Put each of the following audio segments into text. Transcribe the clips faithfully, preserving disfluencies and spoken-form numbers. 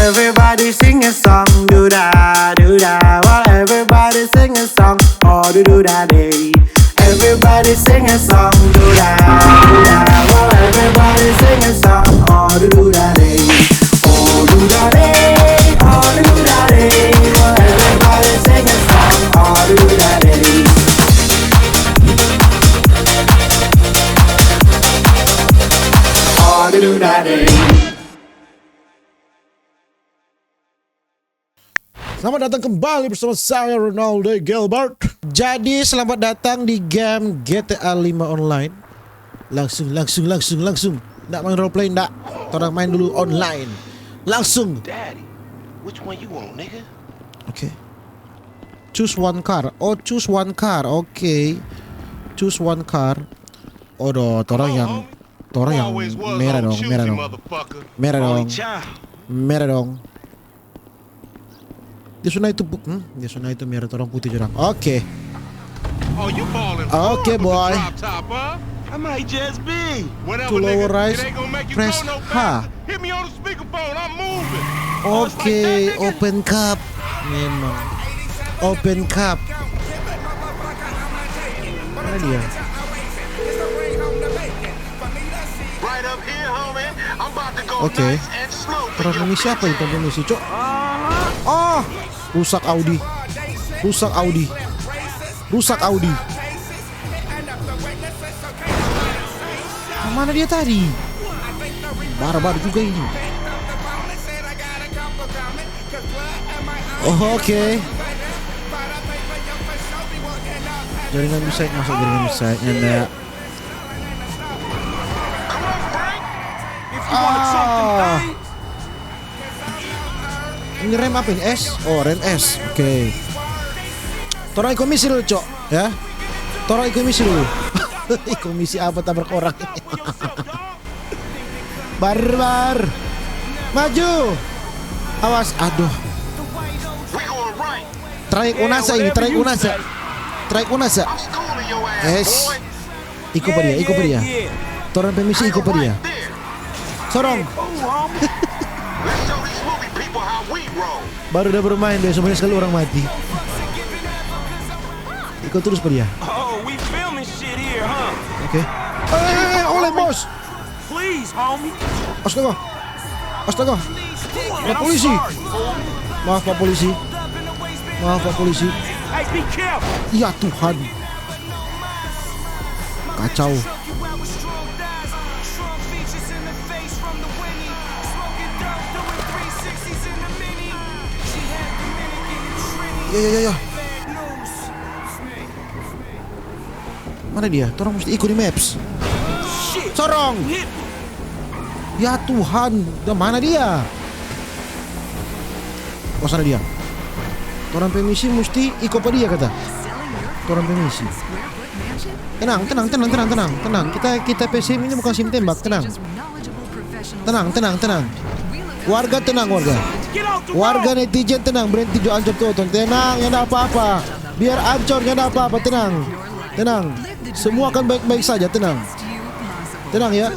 Everybody sing a song, do da, do da. Well, everybody sing a song, oh, do do da day. Everybody sing a song, do da, do da. Well, everybody sing a song, oh, do do da day. Oh, do da day, oh, do do da day. Well, everybody sing a song, oh, do do da day. Oh, do do da day. Selamat datang kembali bersama saya, Ronaldo Gilbert. Jadi, selamat datang di game G T A lima Online. Langsung, langsung, langsung, langsung. Nda main roleplay, nda. Torang main dulu online. Langsung. Daddy, which one you want, nigga? Oke. Choose one car. Oh, choose one car. Oke. Choose one car. Odoh, torang yang, torang yang merah dong, merah dong. Merah dong. Merah dong. Dia sudah itu pu-, hmm? Dia sudah itu merah, torang putih jorang. Oke. Oh, you ballin' hard with the drop top, huh? I might just be. Whatever, nigga. It ain't gonna make you go no faster. Hit me on the speakerphone, I'm moving. Oke, open cup. Memang. Open cup. Mana dia? Right up here, homie. I'm about to go nice and slow for you. Torang ini siapa itu, torang ini si, Cok? Oh, rusak Audi. Rusak Audi. Rusak Audi. Mana dia tadi? Barbar juga ini. Oh, oke. Jaringan bisa masuk, jaringan bisa. Nyanda. Ah. Ini rem apa ini? S? Oh, rem S. Oke. Torang iko misi dulu, Cok, ya. Torang iko misi dulu. Iko misi apa tabrak orang? Barbar. Maju. Awas, aduh. Trayek Unasa ini, trayek Unasa. Trayek Unasa. Es. Iko pa dia, iko pa dia. Torang pe misi iko pa dia. Sorong. Baru da bermain, be, so banya skali orang mati. Iko trus pa dia. Oke. Eh, oleh, bos. Astaga. Astaga. Pak polisi. Maaf, Pak polisi. Maaf, Pak polisi. Ya Tuhan. Kacau. Ya, ya, ya, ya. Mana dia? Torang musti iko di maps. Sorong! Ya Tuhan, da mana dia? Oh, sana dia. Torang pe misi musti iko pa dia, kata. Torang pe misi. Tenang, tenang, tenang, tenang, tenang, tenang. Kita, kita pe sim ini bukan sim tembak, tenang. Tenang, tenang, tenang. Warga tenang, warga. Warga netizen tenang, berhenti jo ancor tu oto. Tenang, nyanda apa-apa. Biar ancor, nyanda apa-apa, tenang. Tenang. Semua akan baik-baik saja, tenang. Tenang ya.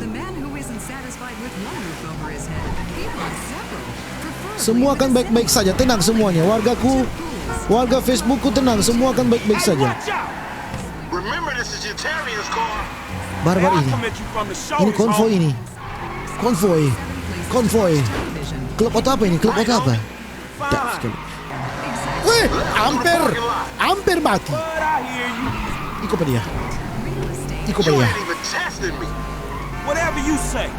Semua akan baik-baik saja, tenang semuanya. Wargaku, warga Facebookku tenang, semua akan baik-baik saja. Remember, this is Yetarian's car. Barbar ini. Ini konvoi ini. Konvoi. Konvoi. Klub oto apa ini? Klub oto apa? Fine. Weh, amper. Amper mati. Iko pa dia. Iko pa dia. Whatever you say.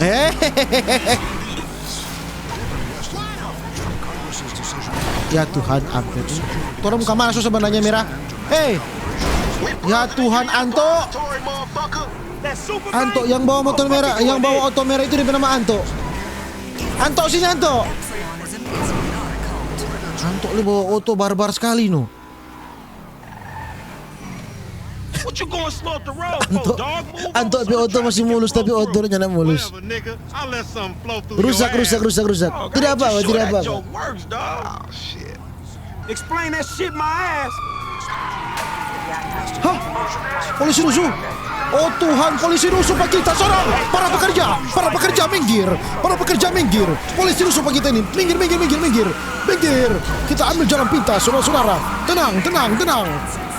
Eh. Ya Tuhan, amper. Torang ka mana so sebenarnya, merah? Hei. Ya Tuhan, Anto. Anto, yang bawa motor merah, yang bawa oto merah itu dia pe nama Anto. Anto, sini, Anto. Anto, dia bawa oto barbar skali, no. Anto, Anto pe oto masih mulus, tapi oto nyanda mulus. Rusak, rusak, rusak, rusak. Tidak apa-apa, tidak apa-apa. Explain that shit, my ass. Hah? Polisi rusuh? Oh Tuhan, polisi rusuh pa kita, sorang! Para pekerja, para pekerja minggir, para pekerja minggir. Polisi rusuh pa kita ini, minggir, minggir, minggir, minggir, minggir. Kita ambil jalan pintas, saudara-saudara. Tenang, tenang, tenang,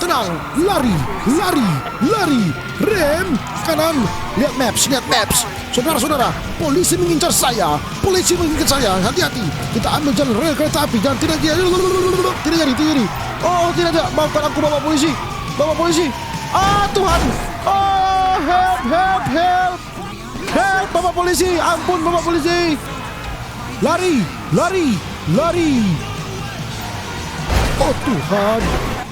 tenang. Lari, lari, lari. Rem kanan. Lihat maps, lihat maps. Saudara-saudara, polisi mengincar saya. Polisi mengincar saya. Hati-hati. Kita ambil jalan rel kereta api. Jangan, tidak jadi. Tidak jadi, tidak jadi. Oh, tidak, tidak. Maafkan aku, Bapak Polisi. Bapak Polisi. Ah, Tuhan. Oh, help, help, help. Help, Bapak Polisi. Ampun, Bapak Polisi. Lari, lari, lari. Oh, Tuhan.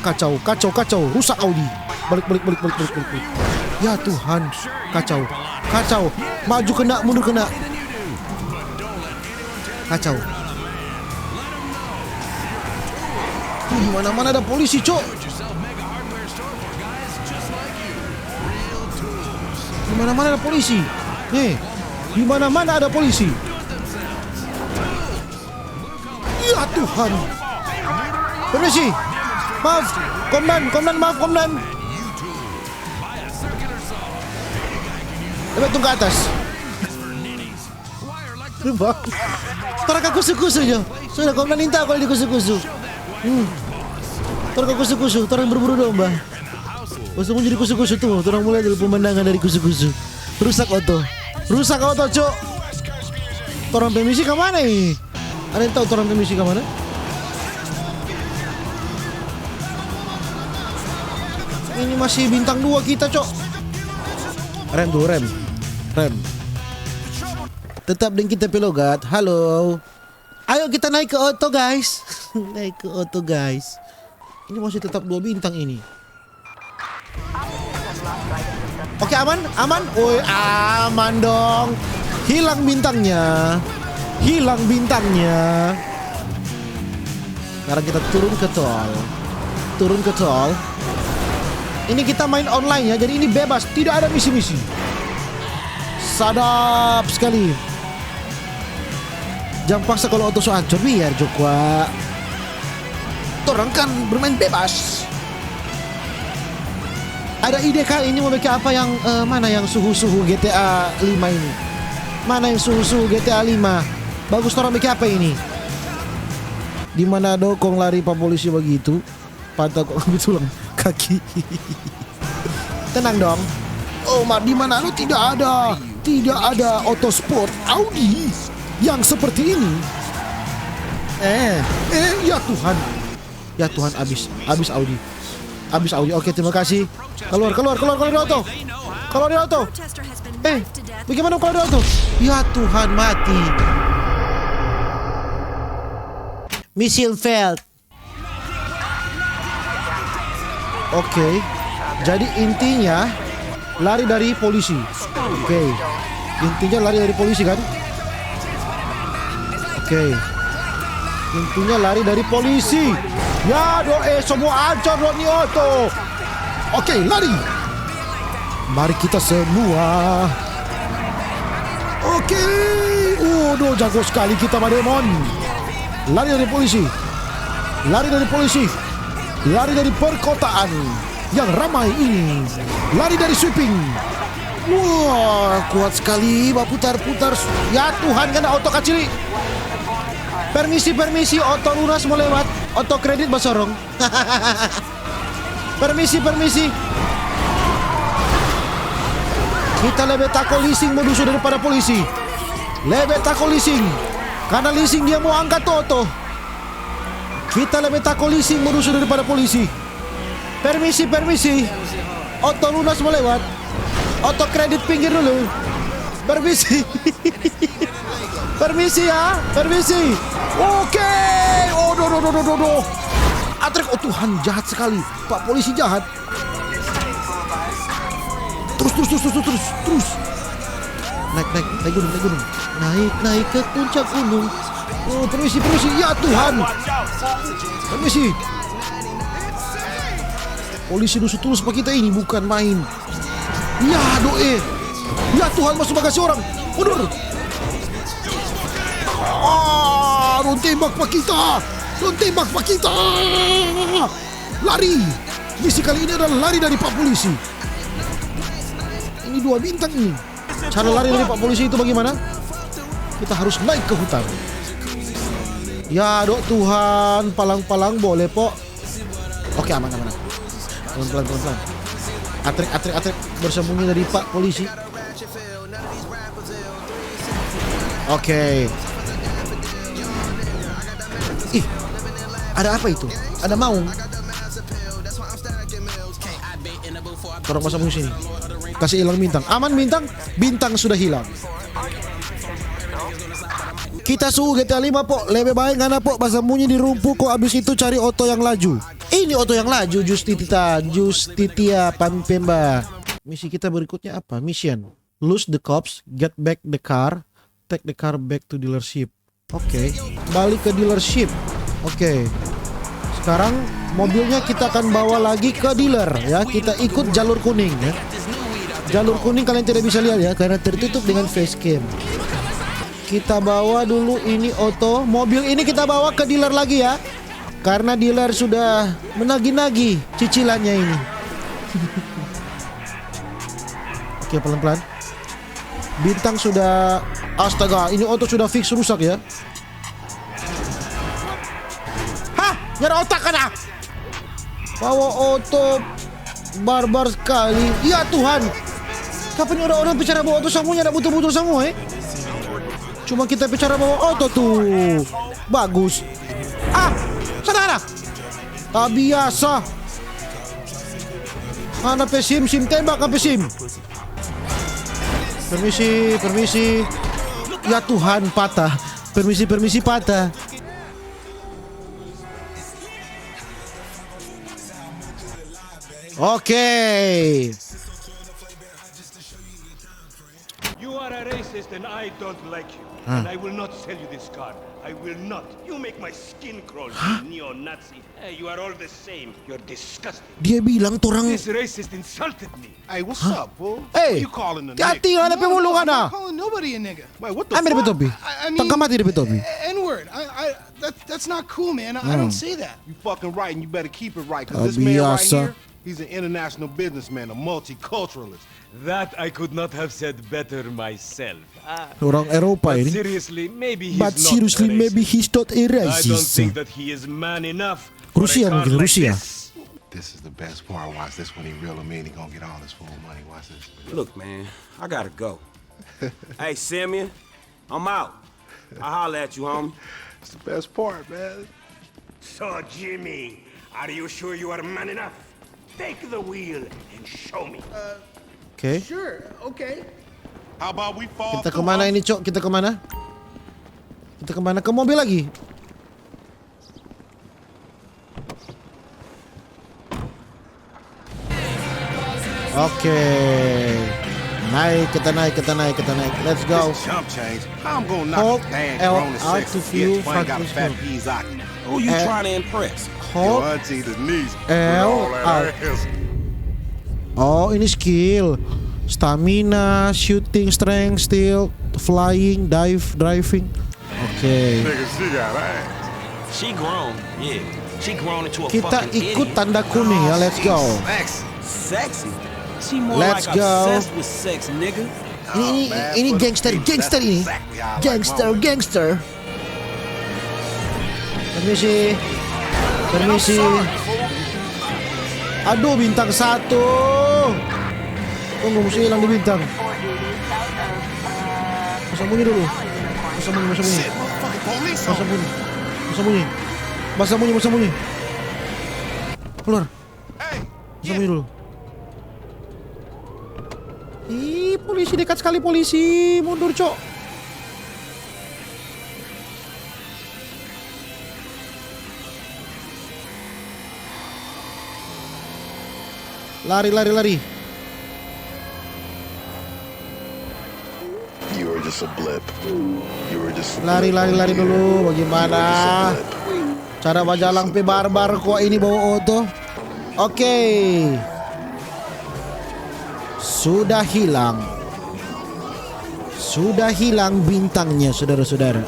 Kacau, kacau, kacau. Rusak Audi. Balik, balik, balik, balik, balik, balik, balik. Ya Tuhan, kacau, kacau. Maju kena, mundur kena. Kacau. Tuh, di mana-mana ada polisi, Cok. Di mana-mana ada polisi. Nih, di mana-mana ada polisi. Ya Tuhan. Permisi. Maaf, Komandan, Komandan, maaf, Komandan. Coba tung ke atas. Coba. Torang ka kusu-kusu jo. Sudah, Komandan Inta kalau di kusu-kusu. Hmm. Torang ka kusu-kusu, torang berburu domba. Pas mo jadi kusu-kusu tu, torang mulai dari pemandangan dari kusu-kusu. Rusak oto. Rusak oto, Cok. Torang pe misi ka mana ini? Ada yang tau torang pe misi ka mana? Ini masih bintang dua kita, Cok. Rem dulu, rem. Rem. Tetap deng kita pe logat. Halo. Ayo kita naik ke oto, guys. Naik ke oto, guys. Ini masih tetap dua bintang ini. Oke, aman? Aman? Woi, aman dong. Hilang bintangnya. Hilang bintangnya. Sekarang kita turun ke tol. Turun ke tol. Ini kita main online ya, jadi ini bebas, tidak ada misi-misi. Sadap sekali. Jang paksa kalau oto so ancor, biar jo kwa. Torang kan bermain bebas. Ada ide ka ini mo beking apa yang, eh, mana yang suhu-suhu G T A lima ini? Mana yang suhu-suhu G T A lima? Bagus torang beking apa ini? Di mana do kong lari pa polisi bagitu? Pantat kong ambe tulang kaki. Tenang dong. Oh, mar di mana lo tidak ada, tidak ada oto sport Audi yang seperti ini. Eh, eh, ya Tuhan. Ya Tuhan, abis, abis Audi. Abis Audi. Oke, terima kasih. Keluar, keluar, keluar, keluar dari oto. Keluar dari oto. Eh, bagaimana keluar dari oto? Ya Tuhan, mati. Mission failed. Oke. Jadi intinya lari dari polisi. Oke. Intinya lari dari polisi kan? Oke. Intinya lari dari polisi. Ya doe, semua ancor dong ni oto. Oke, lari. Mari kita semua. Oke. Waduh, jago sekali kita, Mademon. Lari dari polisi. Lari dari polisi. Lari dari perkotaan yang ramai ini. Lari dari sweeping. Wah, kuat sekali, baputar-putar. Ya Tuhan, kena oto kacili. Permisi, permisi, oto lunas mo lewat. Oto kredit basorong. Permisi, permisi. Kita lebe tako lising mo dusu daripada polisi. Lebe tako lising. Karena lising dia mo angka oto. Kita lebe tako lising mo dusu daripada polisi. Permisi, permisi. Oto lunas mo lewat. Oto kredit pinggir dulu. Permisi. Permisi ya, permisi. Oke. Oh, do, do, do, do, do, do. Atrek, oh Tuhan, jahat sekali. Pak polisi jahat. Terus, terus, terus, terus, terus, terus. Naik, naik, naik gunung, naik gunung. Naik, naik ke puncak gunung. Oh, permisi, permisi. Ya Tuhan. Permisi. Polisi dusu tulus pa kita ini bukan main. Ya, doe. Ya Tuhan, maso bagasi orang. Mundur. Ah, dong tembak pa kita. Dong tembak pa kita. Lari. Misi kali ini adalah lari dari pak polisi. Ini dua bintang ini. Cara lari dari pak polisi itu bagaimana? Kita harus naik ke hutan. Ya dok Tuhan, palang-palang boleh po. Oke, aman, aman. Pelan-pelan, pelan-pelan. Atrek, atrek, atrek. Bersembunyi dari pak polisi. Oke. Ih, ada apa itu? Ada maung. Torang pasang musik sini. Kasi ilang bintang. Aman bintang? Bintang sudah hilang. Kita suhu G T A lima po. Lebe bae ngana po basambunyi di rumpu ko abis itu cari oto yang laju. Ini oto yang laju, Justita, Justitia Pampemba. Misi kita berikutnya apa? Mission. Lose the cops, get back the car, take the car back to dealership. Oke, balik ke dealership. Oke. Sekarang mobilnya kita akan bawa lagi ke dealer ya. Kita ikut jalur kuning ya. Jalur kuning kalian tidak bisa lihat ya karena tertutup dengan facecam. Kita bawa dulu ini oto, mobil ini kita bawa ke dealer lagi ya. Karena dealer sudah menagih-nagih cicilannya ini. Oke, pelan-pelan. Bintang sudah, astaga, ini oto sudah fix rusak ya. Hah? Nyara otak kan ah? Bawa oto barbar sekali. Ya Tuhan. Kapan orang-orang bicara bawa oto semuanya ada butul-butul semua eh? Cuma kita bicara bawa oto tuh. Bagus. Ah, saudara. Tak biasa. Mana pesim, sim tembak apa sim? Permisi, permisi. Ya Tuhan, patah. Permisi, permisi, patah. Oke. You are a racist and I don't like you. And I will not sell you this car. I will not. You make my skin crawl, you neo-Nazi. Hey, you are all the same. You're disgusting. Dia bilang torang. This racist insulted me. Hey, what's up, bro? Hey, what you calling a nigga? Hati-hati, ngana pe mulu ngana. No, I'm not calling nobody a nigga. Wait, what the fuck? Ambil depe topi. I, I mean, tangka mati depe topi. N-word. I, I, that, that's not cool, man. I, I don't say that. You fucking right, and you better keep it right, 'cause this man right here, he's an international businessman, a multiculturalist. That I could not have said better myself. Orang Eropa ini. But seriously, maybe he's not a racist. I don't think that he is man enough for a car like this. Rusia mungkin, Rusia. This is the best part. Watch this when he real him in. He gonna get all his full money. Watch this. Look, man, I gotta go. Hey, Simeon, I'm out. I'll holler at you, homie. It's the best part, man. So, Jimmy, are you sure you are man enough? Take the wheel and show me. Oke. Sure, okay. How about we fall through, huh? Kita kemana ini, Cok? Kita kemana? Kita kemana? Ke mobil lagi. Oke. Naik, kita naik, kita naik, kita naik. Let's go. This chump change. I'm gonna knock his damn grown and sexy bitch. Who you trying to impress? Your auntie Denise with all that ass. Oh, ini skill. Stamina, shooting, strength, stealth, flying, dive, driving. Oke. Nigga, she got ass. She grown, yeah. She grown into a fucking idiot. Kita ikut tanda kuning ya, let's go. Sexy. She more like obsessed with sex, nigga. Ini, ini, ini gangster, gangster ini. Gangster, gangster. Permisi. Permisi. Aduh, bintang satu. Tunggu, musti hilang di bintang. Basambunyi dulu. Basambunyi, basambunyi. Basambunyi. Basambunyi. Basambunyi, basambunyi. Keluar. Basambunyi dulu. Ih, polisi dekat sekali, polisi. Mundur, Cok. Lari, lari, lari. You are just a blip. You are just a blip on here. Lari, lari, lari dulu. Bagaimana? You are just a blip. Cara bajalang pe barbar kwa ini bawa oto. Oke. Sudah hilang. Sudah hilang bintangnya, saudara-saudara.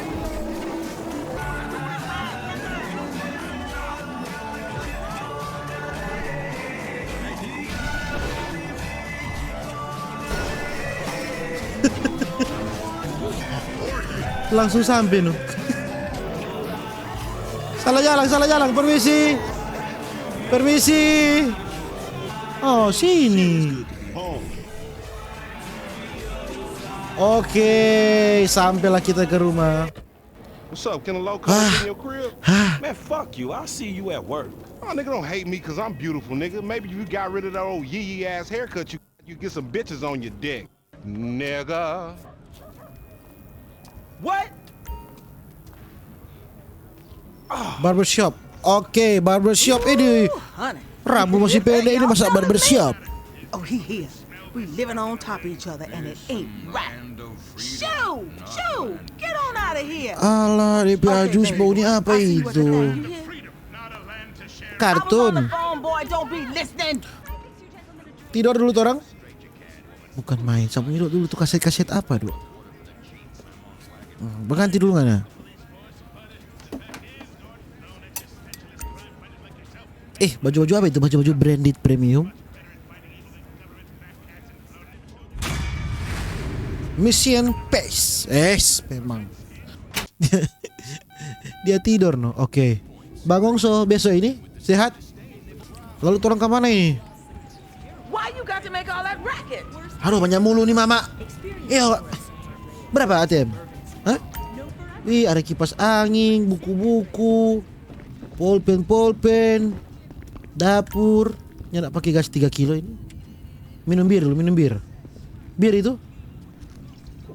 Langsung sampe no. Salah jalang, salah jalang. Permisi. Permisi. Oh, sini. Oke, sampailah kita ke rumah. What's up? Can a low cut in your crib? Man, fuck you. I'll see you at work. Oh, nigga, don't hate me 'cause I'm beautiful, nigga. Maybe you got rid of that old yee yee ass haircut, you, you get some bitches on your dick. Nigga. What? Barbershop. Oke, barbershop ini. Ooh, honey. Rambut masih pendek ini, masa barbershop? Oh, he here. We living on top of each other and it ain't right. Shoo! Shoo! Get on out of here. Alah, dia pe ajus bau ni apa itu? Kartun. Tidor dulu torang. Bukan main. Sama dulu tu kaset-kaset apa, dua? Hmm, berganti dulu ngana. Eh, baju-baju apa itu? Baju-baju branded premium. Mission pass. Es, memang. Dia tidor no. Oke. Bangong so beso ini? Sehat? Lalu torang ka mana ini? Why you got to make all that racket? Aduh, banya mulu ni mama. Iya, berapa A T M? Hah? Ih, ada kipas angin, buku-buku, polpen-polpen, dapur. Nyanda pake gas tiga kilo ini. Minum bir dulu, minum bir. Bir itu.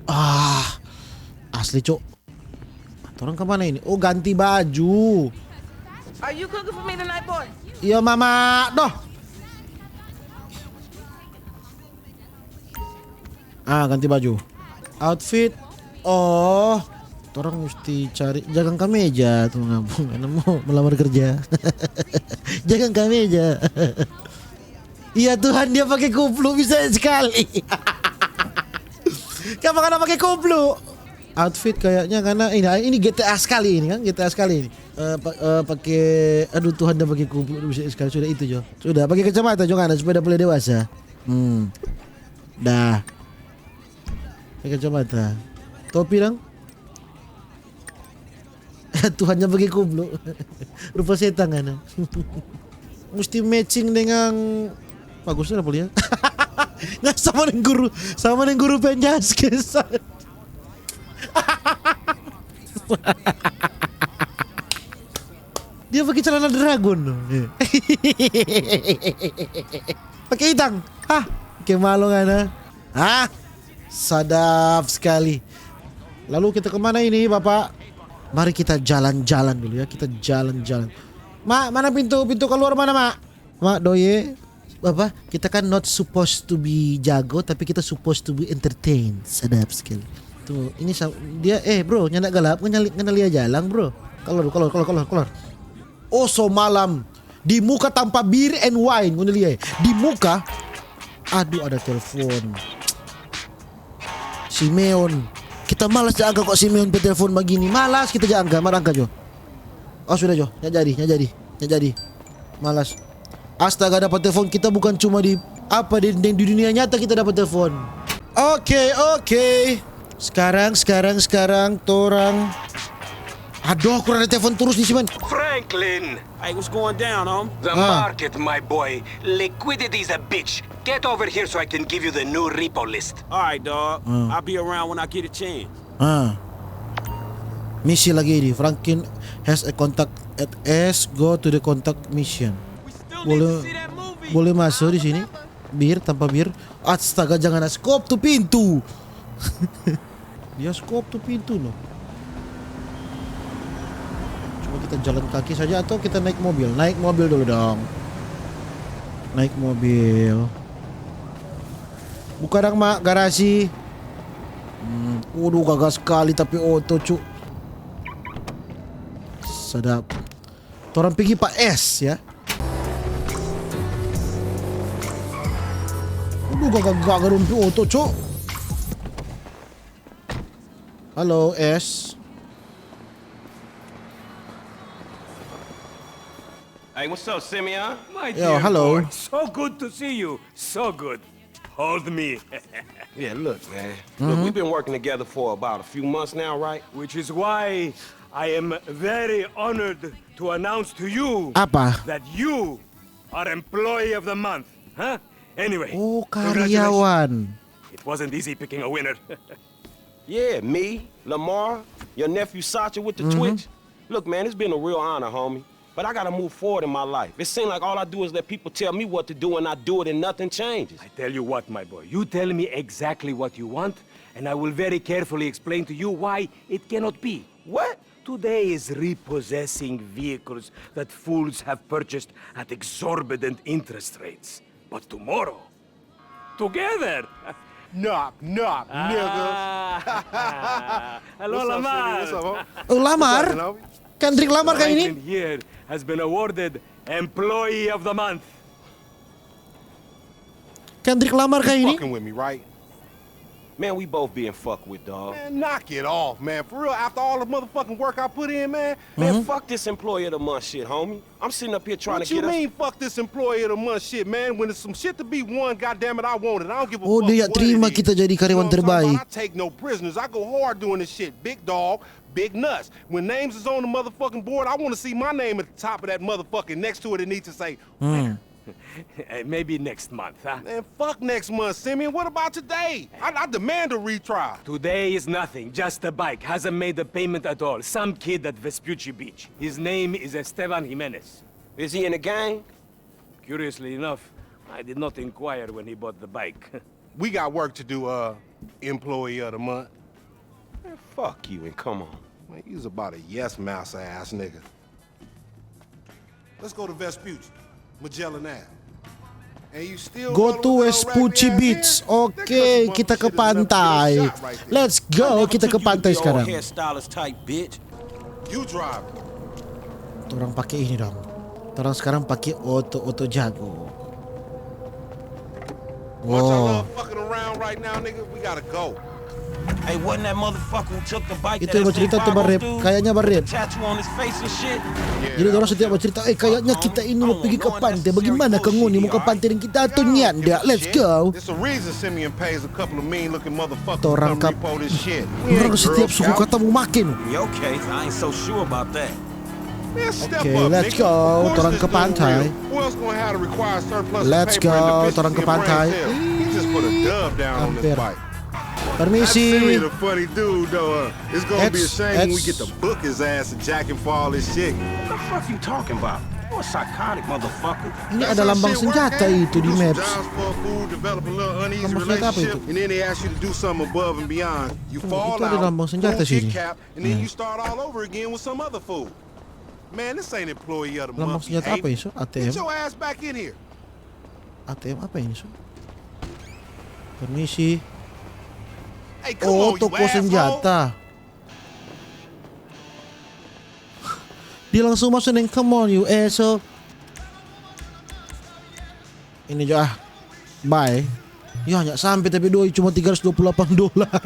Ah, asli, Cok. Torang ka mana ini? Oh, ganti baju. Are you cooking for me tonight, boy? Iya, mama. Doh. Ah, ganti baju. Outfit. Oh, torang musti cari jagang kameja tu, ngabung. Karena mau melamar kerja. Jagang kameja. Iya, Tuhan, dia pake kuplu bisa sekali. Kenapa ngana pake kuplu? Outfit kayaknya karena ini, ini G T A sekali ini kan, G T A sekali ini. Eh, pa-, eh, pake, aduh Tuhan, dia pake kuplu bisa sekali, sudah itu jo. Sudah, pake kacamata jo ngana supaya dia boleh dewasa. Hmm. Dah. Pake kacamata. Topi dang? Tuhannya pake kuplu. Rupa setang ngana. Musti matching dengan, bagus tu dapa lia. Nah, sama deng guru, sama deng guru penjaskes. Dia pake celana dragon. Pake itang. Hah? Pake malo ngana. Hah? Sadap sekali. Lalu kita ke mana ini, Bapak? Mari kita jalan-jalan dulu ya, kita jalan-jalan. Mak, mana pintu, pintu keluar mana, Mak? Mak, doye. Apa? Kita kan not supposed to be jago, tapi kita supposed to be entertained. Sadap sekali. Tuh, ini sa-, dia, eh, bro, nyanda galap, ngana li-, ngana lia jalang, bro. Keluar, keluar, keluar, keluar, keluar. Oh, so malam. Di muka tanpa beer and wine, ngoni lia, eh. Di muka. Aduh, ada telepon. Simeon. Kita malas ja angka kong Simeon pe telepon bagini. Malas kita ja angka, mar angka jo. Oh, sudah jo. Nya jadi, nya jadi, nya jadi. Malas. Astaga, dapat telepon, kita bukan cuma di, apa, di, di, di dunia nyata kita dapat telepon. Oke, oke. Sekarang, sekarang, sekarang, torang. Aduh, kurang ada telepon terus nih, Simeon. Franklin! Hey, what's going down, home? The market, my boy. Liquidity is a bitch. Get over here so I can give you the new repo list. All right, dog. I'll be around when I get a chance. Ah. Misi lagi di Franklin has a contact at S, go to the contact mission. Boleh, boleh masuk di sini? Bir, tanpa bir. Astaga, jangan ada skop tu pintu. Dia skop tu pintu, no. Coba kita jalan kaki saja atau kita naik mobil? Naik mobil dulu dong. Naik mobil. Buka dang, Mak, garasi. Hmm, waduh, gagah sekali tapi oto, cu. Sadap. Torang pigi pa S, ya. Waduh, gagah-gagah dong pi oto, cu. Halo, S. Hey, what's up, Simeon? My dear boy, so good to see you. So good. Hold me. Yeah, look, man. Look, we've been working together for about a few months now, right? Which is why I am very honored to announce to you Apa? that you are employee of the month, huh? Anyway, Oh, congratulations. karyawan. It wasn't easy picking a winner. Yeah, me, Lamar, your nephew Sacha with the Twitch. Look, man, it's been a real honor, homie. But I gotta move forward in my life. It seems like all I do is let people tell me what to do and I do it and nothing changes. I tell you what, my boy, you tell me exactly what you want, and I will very carefully explain to you why it cannot be. What? Today is repossessing vehicles that fools have purchased at exorbitant interest rates. But tomorrow, together. Knock, knock, niggas. Ah. Hello, What's up, Lamar. Sydney? What's up, homie? Oh, Lamar? What's up, homie? Kendrick Lamar kah ini? Franklin here has been awarded Employee of the Month. Kendrick Lamar kah ini? Fucking with me, right? Man, we both being fucked with, dog. Man, knock it off, man. For real, after all the motherfucking work I put in, man. Man, fuck this employee of the month shit, homie. I'm sitting up here trying What to you get mean, fuck this employee of the month shit, man? When there's some shit to be won, goddamn it, I want it. I don't give a Oh, fuck dia what terima it is. Kita jadi karyawan You know what I'm talking terbaik. About? I take no prisoners. I go hard doing this shit. Big dog, big nuts. When names is on the motherfucking board, I want to see my name at the top of that motherfucking next to it. It needs to say, Hmm. Eh, maybe next month, huh? Man, fuck next month, Simeon. What about today? I, I demand a retrial. Today is nothing, just a bike. Hasn't made a payment at all. Some kid at Vespucci Beach. His name is Esteban Jimenez. Is he in the gang? Curiously enough, I did not inquire when he bought the bike. We got work to do, uh, employee of the month. Man, fuck you and come on. Man, you's about a yes mouse ass nigga. Let's go to Vespucci, Magellan Ave. And you still Go rolling to with that old Vespucci raggedy Beach. Ass here? That Oke, country kita ke motherfucker shit is enough to get a pantai. Shot right there. Let's go, kita ke pantai sekarang. Hairstylist type, bitch. You drive. Orang pakai ini dong. Orang sekarang pakai oto oto jago. Watch our Wow. love fucking around right now, nigga. We gotta go. Hey, wasn't that motherfucker who took the bike Itu yang mau cerita tuh Barep. Kayaknya Barep. Tattoo on his face and shit. Jadi orang setiap mau cerita, eh kayaknya kita ini mau pergi ke pantai. Bagaimana kang ngoni mau ke pantai dan kita tuh nyanda? Let's go. It's a reason Simeon pays a couple of mean looking motherfuckers to Orang come kap- repo this shit. Orang setiap suku kata mau makin. Okay, I ain't so sure about that. Man, step Okay, up, let's nigga. go. Of course Orang this ke dude pantai. Real. Who else gonna have to require surplus Let's of paper and go. deficiency Orang ke in brain pantai. cells? He just put a dub down on this Hampir. bike. Permisi. Simeon a funny dude though. Uh. It's gonna be a It's- shame when we it's- get to book his ass and jack him for all this shit. What the fuck you talking about? You a psychotic motherfucker. Ini ada lambang senjata itu di maps. Jobs for a fool, develop a little uneasy Lambang senjata apa relationship, itu? And then they ask you to do something above and beyond. You Tuh, fall itu ada out, lambang senjata fool get sini. Capped, and then Hmm. You start all over again with some other fool. Man, this ain't employee of the Lambang month senjata apa behavior. itu? A T M? Get your ass back in here. A T M apa ini, so? Permisi. Hey, come Oh, on, you toko asshole. Senjata. Dia langsung masuk neng, come on you asshole. Ini jo ah. Bye. Ya, hanya sampai tapi doi cuma tiga ratus dua puluh delapan dolar.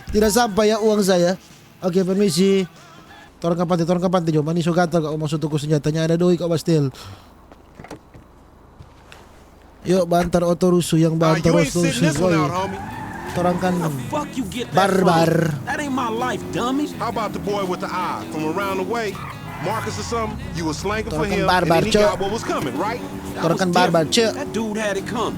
Tidak sampai ya uang saya. Oke, permisi. Torang ke pantai, torang ke pantai jo. Mani so gatal kau masuk toko senjatanya ada doi kau bastel. Yuk, bantar oto rusuh yang Ah, bantar you ain't oto sitting rusuh. This one Woi. Out, homie. Torang kan Fuck you get that barbar. From? That ain't my life, dummy. How about the boy with the eye from around the way? Marcus or something? You was slanging for Torang kan him, barbar, and then he Cuk. got what was coming, right? That Torang was kan barbar, different. Cuk. That dude had it coming.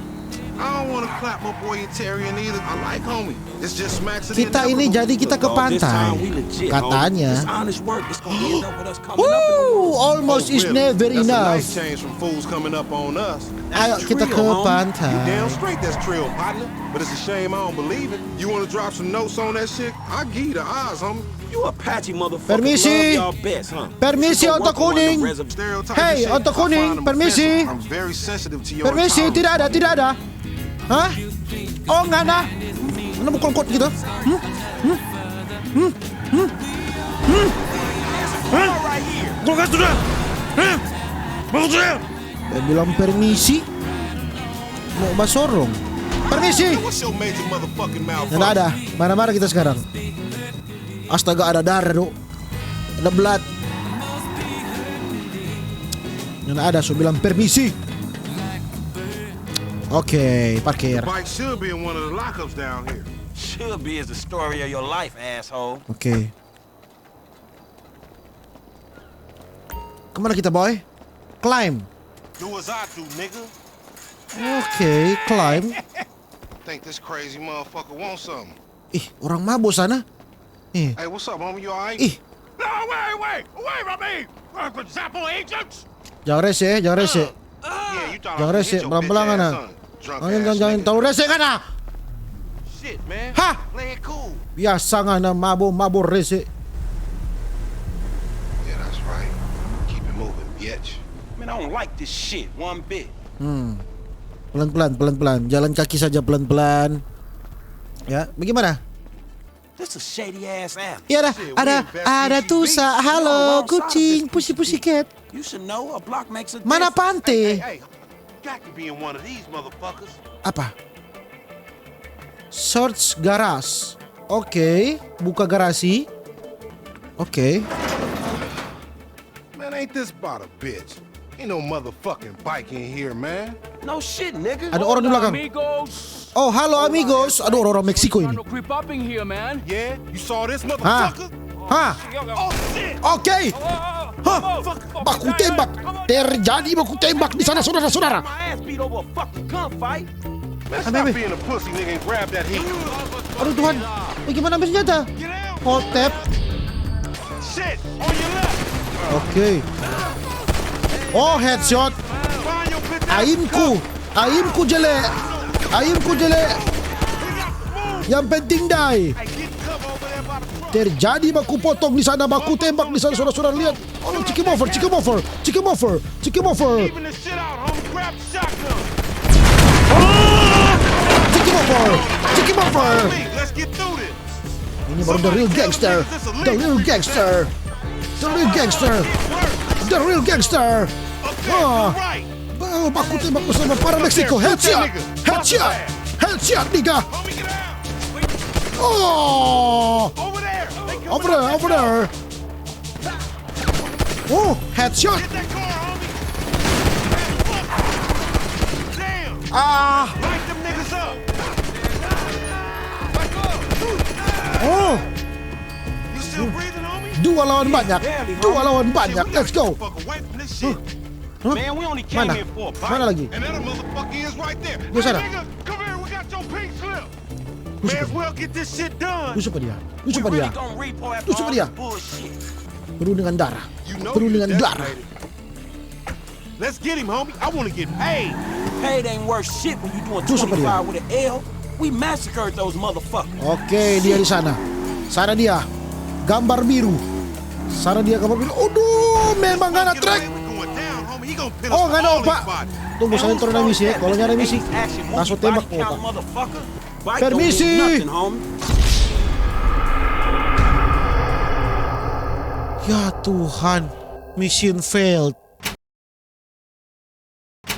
I don't want to clap my boy Terry either. I like homie. It's just smacks of the Kita ini inevitable. jadi kita ke Dog, this time pantai. we legit, Katanya. Homie. This honest work is gonna end up with us coming up in the Woo! Almost Oh, is really? never That's a enough. Nice change from fools coming up on us. Ayo kita ke Trill, homie. pantai. You damn straight that's trill, partner. But it's a shame I don't believe it. You want to drop some notes on that shit? I give you the eyes, homie. You Apache motherfuckers Permisi. Love y'all best, huh? Permisi, Go oto work on the kuning. reserve stereotype Hey, and shit. oto I kuning, find them permisi. offensive. I'm very sensitive to your Permisi, intolerance. Tidak ada, tidak ada. Hah? Oh, nggak ada. Mana bukan kuat gitu? Hmm? Hmm? Hmm? Hmm? Hmm? Hah? Gua kasih sudah. Hah? Maksud saya? Dia bilang permisi. Mau basorong. Permisi. What's your major motherfucking mouth? Nggak ada. Marah-marah kita sekarang. Astaga, ada darah, Dok. Ada blood. Nggak ada, so bilang permisi. Oke, parkir. Bike should be in one of the lockups down here. Should be is the story of your life, asshole. Oke. Kemana kita, boy? Climb. Do as I do, nigga. Oke, climb. Think this crazy motherfucker wants something. Ih, orang mabo sana. Ih, Hey, what's up, homie? You alright? Ih. No, wait, wait, wait from me. Uh, Gestapo agents? Jangan rese, jangan rese. Yeah, you thought Jangan I was rese, gonna hit your pelan-pelan, bitch ass, Ana. Huh? Drunk Jangan, ass jangan, jangan nigga. terlalu rese, Ana. Shit, man. Hah? Play it cool. Biasa ngana mabo-mabo rese. Yeah, that's right. Keep it moving, bitch. Man, I don't like this shit one bit. Hmm. Pelan-pelan, pelan-pelan. Jalan kaki saja pelan-pelan. Ya, bagaimana? This a shady ass alley. Ya ada, Shit, we ada, ain't best ada friends, tusa. bitch. Halo, Oh, wrong side of kucing, this pusi-pusi cat. You should know a block makes a Mana difference. Hey, pante? hey, got to be in one of these motherfuckers. Apa? Search garage. Oke, buka garasi. Oke. Man, ain't this about a bitch? Ain't no motherfucking bike in here, man. No shit, nigga. Ada orang di belakang. Amigos. Oh, halo amigos. Aduh, orang-orang Meksiko ini. Trying to creep up in here, man. Yeah, you saw this Hah? motherfucker? Hah? Oh shit! Oke. Hah? Baku tembak. Terjadi baku tembak di sana, saudara-saudara. My ass beat over a fucking gunfight. Man, Ada, stop Be. Being a pussy, nigga, and grab that heat. Aduh Tuhan. Bagaimana ambil senjata? Hot tap. Shit, on your left. Oke. Oh, headshot. Find your bitch ass. Aimku. Aimku jelek. Aimku jelek. Yang penting die. Hey, get cover over there by the truck. Terjadi baku potong di sana, baku tembak di sana, saudara-saudara lihat. Oh, check him over, check him over, check him over, check him over. Even the shit out, homie. Grab the shotgun. Check him over, check him over. Hey, let's get through this. Ini baru the real gangster, the real gangster, the real gangster, the real gangster. Okay, Ah. Right. Oh, baku tembak bersama para Meksiko. Headshot, headshot, headshot, nigga. Homie, get out. Oh, Over there. They coming over there, up over that there. Oh, headshot. Get that car, homie. Damn. Ah, Light them niggas up. oh, You still breathing, homie? dua lawan banyak, dua lawan banyak. Let's go. Fuck away from this shit. Huh? Man, we only came Mana? here for a bite. Mana lagi? And that motherfucker is right there. Di sana. Nigga, come here. We got your pink slip. Di May as sana. Well get this shit done. Tusuk dia. Tusuk We dia. really gonna repo after Tusuk all dia. This bullshit. Penuh dengan darah. You know Penuh you dengan darah. Desperate. Let's get him, homie. I want to get paid. Paid ain't worth shit when you doing Tusuk dia. Twenty-five with an L. We massacred those motherfuckers. Oke, dia di sana. Sana dia. Gambar biru. Sana dia gambar biru. Aduh, memang ngana track. We going down, homie. He gonna pin Oh, us ngana all opa. these bodies. Tunggu, saya turun misi ya. Kalau nyari misi, langsung tembak opa. Permisi. Ya Tuhan, mission failed.